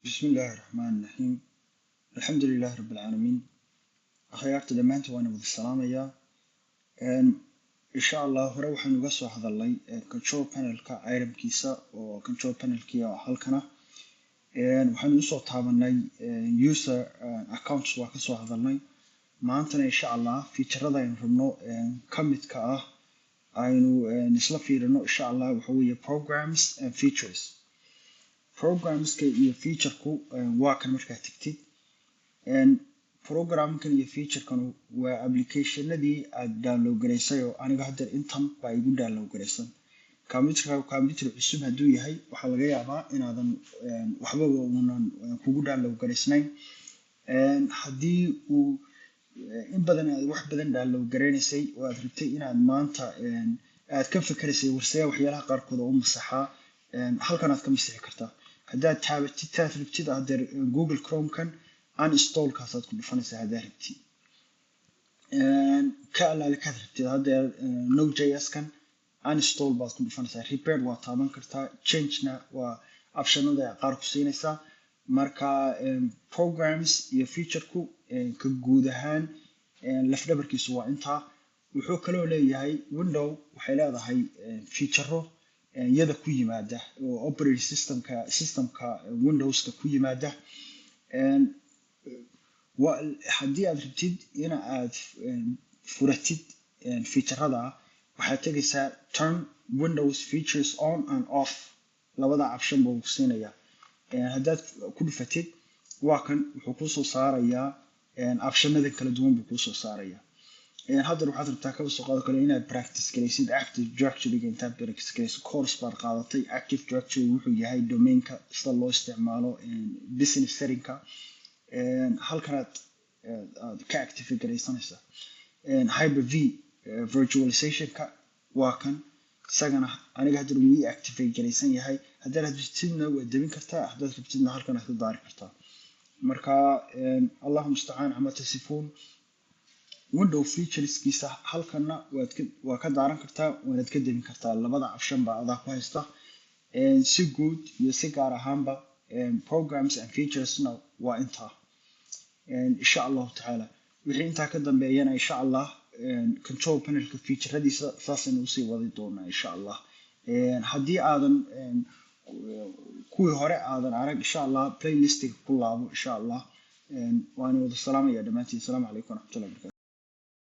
بسم الله الرحمن الرحيم، الحمد لله رب العالمين. Akhyaarta dhammaanta waan wada salaamayaa. Insha Allah hore waxaynu uga soo hadalnay control panelka itemkiisa, oo control panelkii oo halkana waxaynu usoo taabanay user accounts, waa kasoo hadalnay. Maantana insha Allah featurada aynu rabno ka midka ah aynu isla fiirino insha Allah waxa weeye programs and features. Programska iyo featureku waa kan markaa tegtid. Programkan iyo featurekan waa applicationadii aad download garaysay, oo aniga haddeer intan baa igu download garaysan. Computerka computer cusub hadduu yahay, waxaa laga yaabaa inaadan waxbaba uunan kugu download garaysnayn. Haddii uu in badan aad wax badan download garaynaysay oo aad rabtay inaad maanta aad ka fikiraysay warsaya waxyaalaha qaarkood oo u masaxaa, halkan aad ka masixi kartaa haddaad taabatid taad rabtid. Haddeer Google Chromekan uninstallkaasaad ku dhufanaysaa haddaad rabtid, ka allaale kaad rabtid. Haddeer Node.js kan uninstall baad ku dhufanaysaa. Repair waa taaban kartaa, changena waa optionada qaar ku siinaysaa. Marka programs iyo featureku ka guud ahaan lafdhabarkiisu waa intaa. Wuxuu kaloo leeyahay window waxay leedahay featuro iyada ku yimaada oo operating systemka Windowska ku yimaada. Haddii aad rabtid in aad furatid featurada, waxaad tegaysaa turn Windows features on and off. Labada option buu ku siinayaa. Haddaad ku dhufatid, waa kan, wuxuu kuusoo saarayaa optionada kala duwan buu kuusoo saarayaa. Haddana waxaad rabtaa, kaba soo qaado kale, inaad practice garaysid Active Directoryga. Intaad practice garaysid, course baad qaadatay Active Directory wuxuu yahay, domainka sida loo isticmaalo, business settingka, halkanaad aad ka activate garaysanaysaa. Hyper V virtualizationka waa kan isagana. Aniga haddana wuu ii activate garaysan yahay. Haddaad rabtidna waad debin kartaa, haddaad rabtidna halkan aad ka daari kartaa. Marka الله المستعان على ما تصفون. Window featureskiisa halkana waad ka waa ka daaran kartaa, waanaad ka debin kartaa. Labada option baa adaa ku haysta. Si guud iyo si gaar ahaanba programs and featuresna waa intaa insha Allahu tacaala. Wixii intaa ka dambeeyana insha Allah control panelka featuradiisa saasaynu usii wadi doonaa insha Allah. Haddii aadan kuwii hore aadan arag, insha Allah playlistiga ku laabo insha Allah. Waan wada salaamaya dhammaantiin. Asalaamu calaykum waraxmatullahi barakatu.